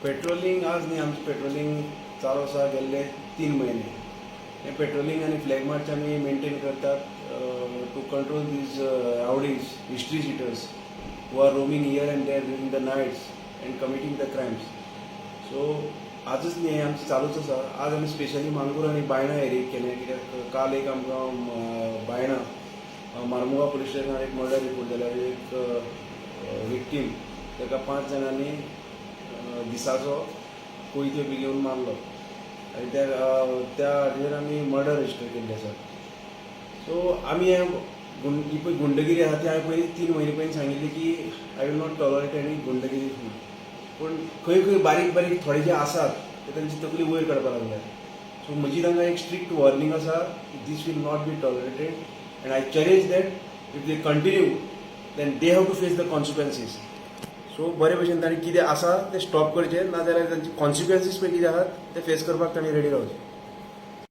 Patrolling आज न्ही, आमचें पेट्रोलिंग चालू आसा गेल्ले 3 म्हयने. हें पेट्रोलिंग आनी फ्लॅग मार्च आमी मेंटेन करतात to control these rowdies, history sheeters who are roaming here and there during the nights and committing the crimes. So आजच न्ही, हें आमचें चालूच आसा. आज आमी स्पेशली मांगूर आनी बायणा एरियेक केलें, कित्याक काल एक आमकां बायणा मार्मुगांव पुलीस स्टेशनार एक मर्डर रिपोर्ट जाल्या. एक विक्टीम, ताका पांच जाणांनी दिसाचो कोयत्यो बी घेवन मारलो आनी त्या हाजेर आमी मर्डर रजिस्टर केल्ले आसा. सो आमी हे ही पळय गुंडगिरी आसा ती हांवें पयलीं 3 म्हयने पयलीं सांगिल्ली की I will not tolerate any गुंडगिरी म्हणून. पूण खंय खंय बारीक बारीक थोडे जे आसात ते तांची तकली वयर काडपाक लागल्या. सो म्हजी तांकां एक स्ट्रिक्ट वॉर्निंग आसा की this will not be tolerated and I challenge that if they continue, then they have to face the consequences. So बरे भशेन तांणी कितें आसा तें स्टॉप करचें, नाजाल्यार तांचे कॉन्सिक्वेन्सीस पळय कितें आसात ते फेस करपाक तांणी रेडी रावचें.